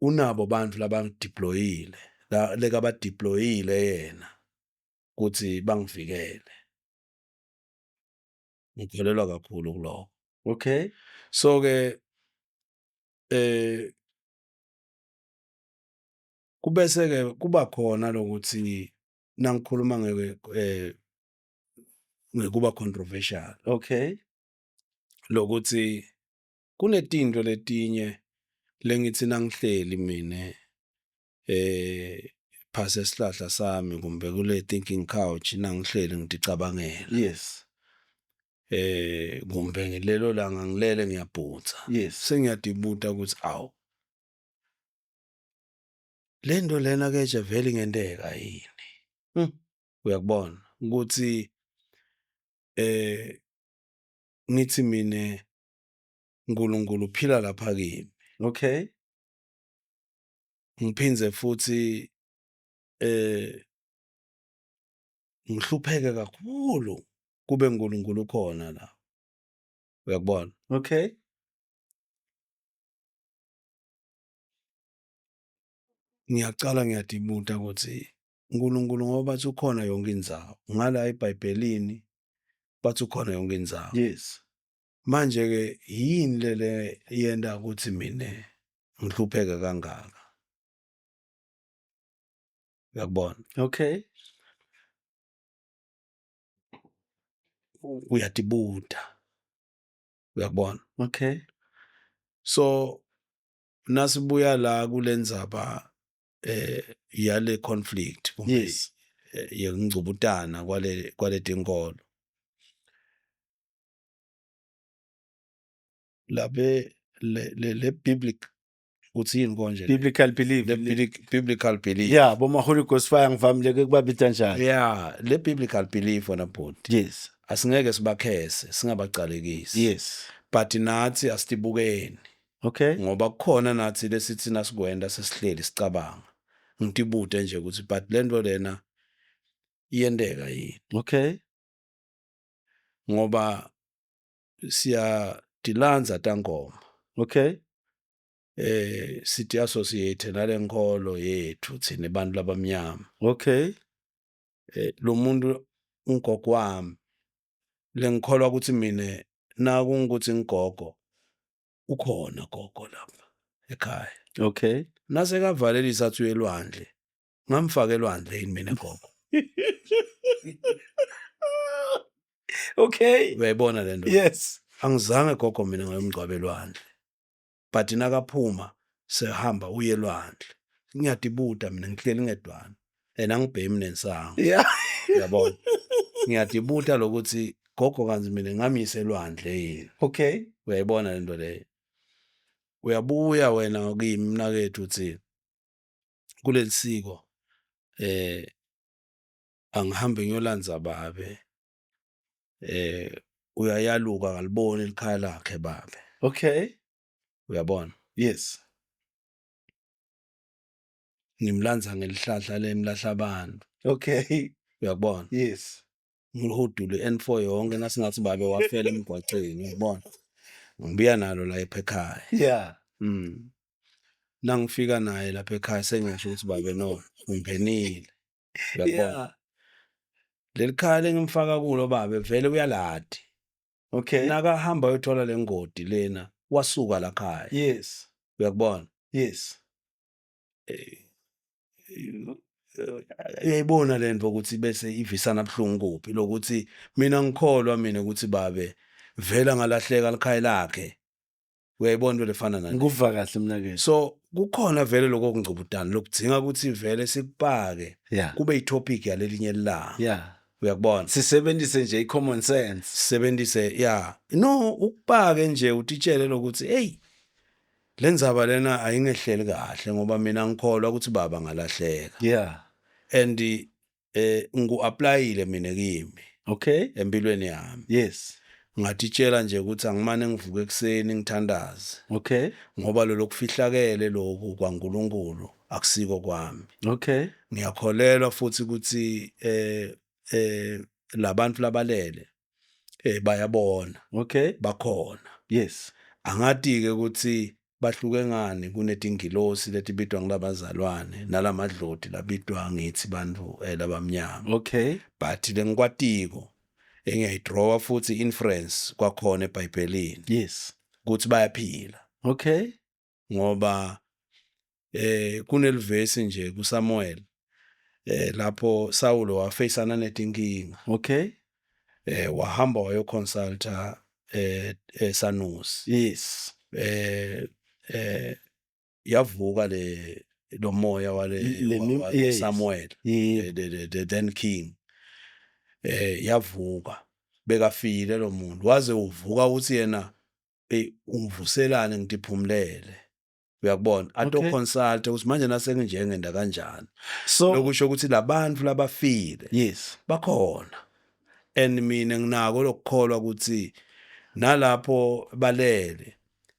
unabo bantu labangideployile, la lekabadeployile yena ukuthi bangivikele. Ngikholelwa kakhulu kuloko. Okay. So ke kubese ke kuba khona lokuthi nangikhuluma ngeke ngekuba controversial. Okay. Lokuthi kunetinto letinye lengithi nangihleli mine phase esihlahla sami kumbe kule thinking couch, nangihleli ngiticabangela. Yes. Kumbe ngilelo langa ngilele ngiyabhutsa. Yes. Sengiyadibuta ukuthi awu, lento lena ke nje vele ingenteka yini? Uyakubona ukuthi ngithi mine uNkulunkulu uphila lapha kimi. Okay. Ngiphindze futhi ngihlupheke kakhulu kube uNkulunkulu ukhona la. Uyakubona? Okay. Ngiyacala ngiyadibuta ukuthi uNkulunkulu, ngoba bathi ukhona yonke indzawo, ngala eBhayibhelini bathi ukhona yonke indzawo. Yes. Manje ke yini lele yenta ukuthi mine ngihlupheke kangaka? Uyakubona? Okay. Uyadibuta. Uyakubona? Okay. So nasibuya la kulendzaba yale conflict kumbe Yes. yekungcubutana kwale tinkolo, labe le biblical, uthi yini konje? Biblical belief. Le biblical belief. Yeah, boma Holy Ghost fire ngivamile ke kubabita njalo. Yeah, le biblical belief wona bhuti. Yes. Asingeke sibakhese, singabacalekisi. Yes. But nathi asitibukeni. Okay. Ngoba kukhona nathi lesithi nasikwenda sesihleli sicabanga. Ngitibute nje ukuthi but lento lena iyenteka yini? Okay. Ngoba siya dilanza tangoma. Okay. Sithi associate nalenkolo yethu thina abantu labamnyama. Okay. Lo muntu ungogo wami lengikholwa ukuthi mina nakungukuthi ngigogo ukhona gogo lapha ekhaya. Okay. Nasekavalelisa athi uyelwandle, ngamfaka elwandle yini mina gogo? Okay. Uyayibona lento? Yes. Angizange gogo mina ngayomgcwaba elwandle. But nakaphuma sehamba uye elwandle. Ngiyadibuta mina ngihleli ngedwana. And angibhemi nensangu. Yeah. Uyabona? Ngiyadibuta lokuthi gogo kanzi mina ngamyise elwandle yini. Okay. Uyayibona lento leyo? Uyabuya wena kimi mnakethu uthi kuleli siko angihambe ngiyolanza babe, uyayaluka akaliboni likhaya lakhe babe. Okay. Uyabona? Yes. Ngimlanza ngelihlahla lemlahla abantu. Okay. Uyakubona? Yes. Ngihudule N4 yonke nasingathi babe wafela emgwaqeni, uyabona? Ngibuya nalo la ekhaya. Yeah. Nangifika naye lapha ekhaya sengisho ukuthi babe no ungenile. Uyabona? Yeah. Leli khaya lengimfaka kulo babe vele uyaladi. Okay. Nakahamba uyothola lengodi lena wasuka la khaya. Yes. Uyakubona? Yes. Uyayibona lento ukuthi bese ivisana buhlungu kuphi lokuthi mina ngikholwa mina ukuthi babe vela ngalahleka likhaya lakhe. Uyayibona into lefana nale. Ngikuva kahle mina ke. So kukhona vele lokho kungcubutana lokudzinga ukuthi vele sikupake. Yeah. Kube itopic yalelinye ilanga. Yeah. Uyakubona? Sisebenzise nje i-common sense. Sisebenzise, yeah. No, ukupake nje utitshele lokuthi hey, lenzaba lena ayingehleli kahle ngoba mina ngikholwa ukuthi baba ngalahleka. Yeah. And ngiku-applyile mina kimi. Okay. Empilweni yami. Yes. Ngatitshela nje ukuthi angimane ngivuke ekuseni ngithandaze. Okay. Ngoba lo lokufihlakele lokhu kwaNkuluNkulu akusiko kwami. Okay. Ngiyakholelwa futhi ukuthi labantu labalele bayabona. Okay. Bakhona. Yes. Angati ke ukuthi bahluke ngani kunetingilosi letibitwa ngilabazalwane nalamadloti labitwa ngithi bantu labamnyama. Okay. But lengikwatiko engiyayidrawa futhi inference kwakhona eBhayibhelini. Yes. Ukuthi bayaphila. Okay. Ngoba kunelivesi nje kuSamuel lapho Saulo wafeyisana netinkinga. Okay. Wahamba wayoconsulta Sanusi. Yes. Yavuka le lo moya wale yes. Samuel, yeah. the then king. Yavuka bekafile lo muntu, waze uvuka uthi yena ungivuselane ngitiphumulele. Uyakubona ato consult ukuthi manje nasenginjengenda kanjani. So lokusho ukuthi labantu labafile yes bakhona, and mina nginako lokukholwa ukuthi nalapho balele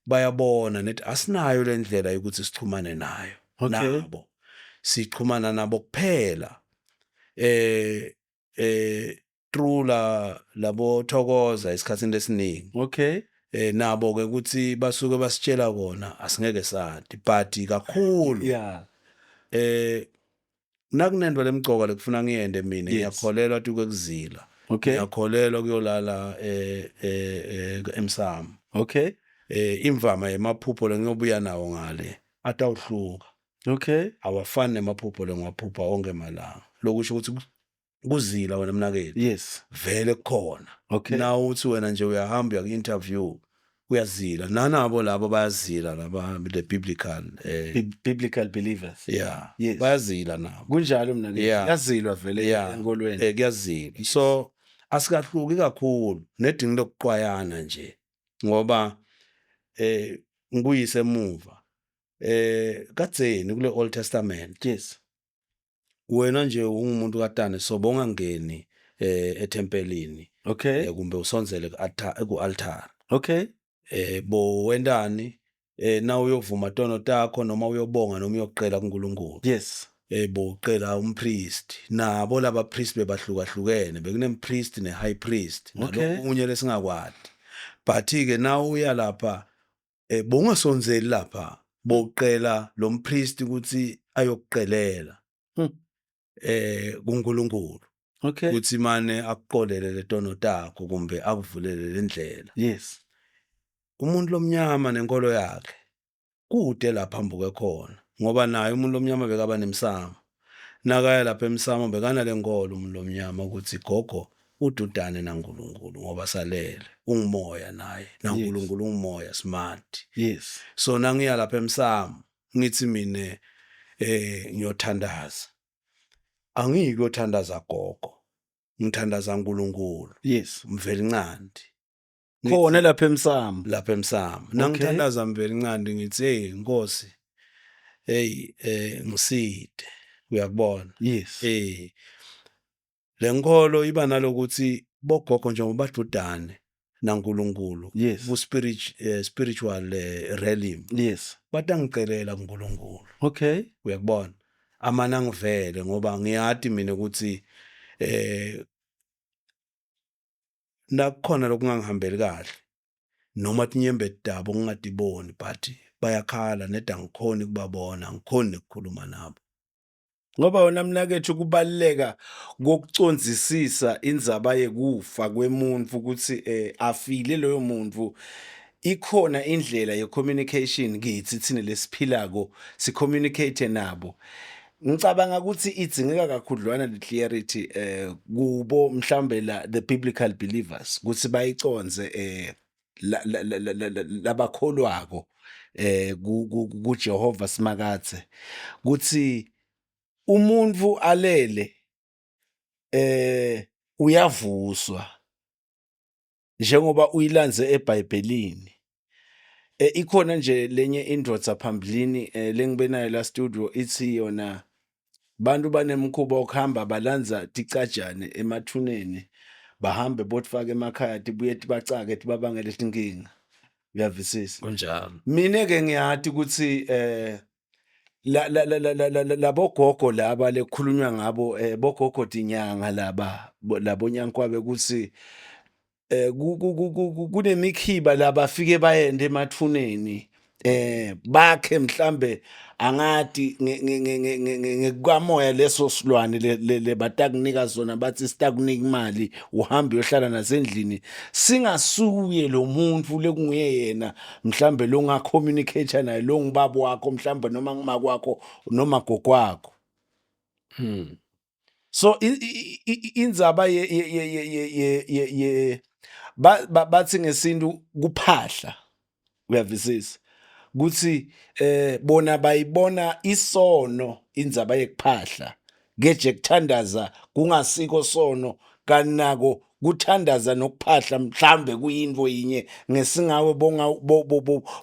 bayabona nethi asinayo le ndlela yokuthi sixhumane nayo. Nabo sixhumana nabo kuphela through la labo thokoza esikhathini lesiningi. Okay. Nabo ke ukuthi basuke basitshela kona asingeke sathi, but kakhulu yeah nakunento lemcoka lekufuna ngiyende mina, ngiyakholelwa tuke kuzila. Okay. Ngiyakholelwa kuyolala emsamo. Okay. Imvama yemaphupho lengiyobuya nawo ngale atawuhluka. Okay. Awafani nemaphupho lengiwaphupha onke malanga. Lokusho ukuthi kuzila wena mnakethu. Yes. Vele kukhona. Okay. Na uthi wena nje uyahamba uya ku-interview uyazila. Nanabo labo bayazila laba the biblical biblical believers. Yeah. Yes. Bayazila nabo. Kunjalo mnakethu. Yeah. Kuyazilwa vele enkolweni. Kuyazilwa. So asikahluki kakhulu nedingi lokuqwayana nje ngoba ngikuyise emuva kadzeni kule Old Testament. Yes. Wena nje ungumuntu katane so bongangeni ethempelini. Okay. Kumbe usondzele ku-altar. Okay. Bo wendani na uyovuma tono takho noma uyobonga noma uyoqela kuNkulunkulu. Yes. Bo uqela umpriest. Nabo laba priest bebahlukahlukene, bekunempriest ne high priest. Okay. Nalokunye lesingakwati. But ke na uya lapha bongasondzeli lapha, boqela lo mpriest ukuthi ayokuqelela. kuNkulunkulu. Okay. Kuthi mane akuqolele letono takho kumbe akuvulele lendlela. Yes. Umuntu lomnyama nenkolo yakhe kude lapha ambuke khona, ngoba naye umuntu lomnyama bekaba nemsamo. Nakaya lapha emsamo bekana lenkolo umuntu lomnyama ukuthi gogo ududane naNkulunkulu ngoba salele ungumoya naye naNkulunkulu ungumoya smart. Yes. So nangiya lapha emsamo ngithi mina ngiyothandaza. Angiyiki kuyothandaza gogo, ngithandaza uNkulunkulu. Yes. Mvelinqangi. Khona lapha emsamo. Lapha emsamo. Nangithandaza Mvelinqangi ngithi hey Nkosi, hey ngiside. Uyakubona? Yes. Lenkolo iba nalokuthi bogogo njengoba badudane naNkulunkulu. Yes. Ku spiritual realm. Yes. Batangicelela kuNkulunkulu. Okay. Uyakubona? Amana ngivele ngoba ngiyati mina ukuthi nakukhona lokungangihambeli kahle noma tinyembe dabo ngingadiboni, but bayakhala neda ngikhoni kubabona, ngikhoni ukukhuluma nabo. Ngoba wena mnakethu kubaluleka kokucondzisisa indzaba yekufa kwemuntu ukuthi afile loyo muntu, ikhona indlela ye communication kithi thina lesiphilako si communicate nabo. Ngicabanga ukuthi idzingeka kakhudlwana le clarity kubo mhlambe la the biblical believers ukuthi bayiconze labakholwako kuJehova Simakadze kuthi umuntu alele uyavuswa njengoba uyilandze eBhayibhelini. Ikhona nje lenye indvodza phambilini lengibe nayo la studio ithi yona bantu banemkhuba wokuhamba balandza ticajane emathuneni Bahambe botfaka emakhaya tibuye tibacake tibabangele tinkinga. Uyavisisa? Kunjalo. Mina ke ngiyati ukuthi eh la la la la la labogogo laba lekukhulunywa ngabo eh bogogo tinyanga laba labonyankwabe ukuthi eh kunemikhiba labafike bayende emathuneni eh bakhe mhlambe angati ngekukamoya leso silwane le batakunika sona bathi sitakunika imali uhambe uyohlala nasendlini singasuye lo muntu lekunguye yena mhlambe lo ngacommunicate naye lo ngubaba wakho mhlambe noma ngumakwakho noma gogwakho hmm. So indzaba ye ye ye ye ye ye bathi ngesintu kuphahla uyavisisa ukuthi eh bona bayibona isono indzaba yekuphahla keje kuthandaza kungasiko sono kanako kuthandaza nokuphahla mhlambe kuyinto yinye ngesingawe bonga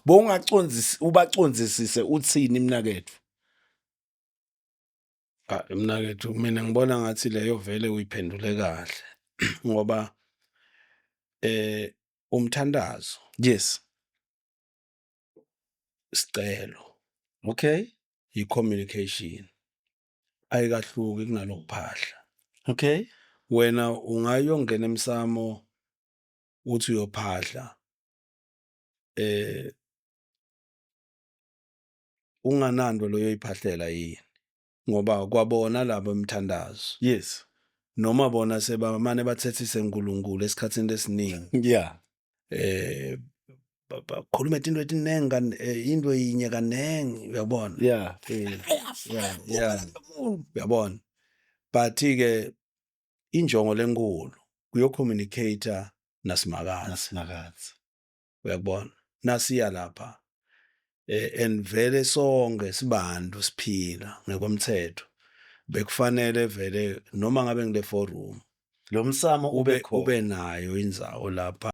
bongacondzisi ubacondzisise uthini mnaketfu Ah, mnakethu mina ngibona ngathi leyo vele uyiphendule kahle ngoba eh umthandazo yes sicelo okay i-communication ayikahluki kunalokuphahla okay wena ungayongena emsamo uthi uyophahla eh ungananto loyoyiphahlela yini ngoba kwabona labo emthandazo yes noma bona sebamane bathethise uNkulunkulu esikhathini lesiningi yeah eh bakhuluma into etiningi eh, into yinye kaningi uyabona yeah eh, yeah yeah uyabona but ke injongo lenkulu kuyo-communicate nasimakadze nasimakadze uyakubona nasiya lapha eh, and vele sonke sibantu siphila ngekomthetho bekufanele vele noma ngabe ngile forum lo msamo ube ube nayo indzawo lapha.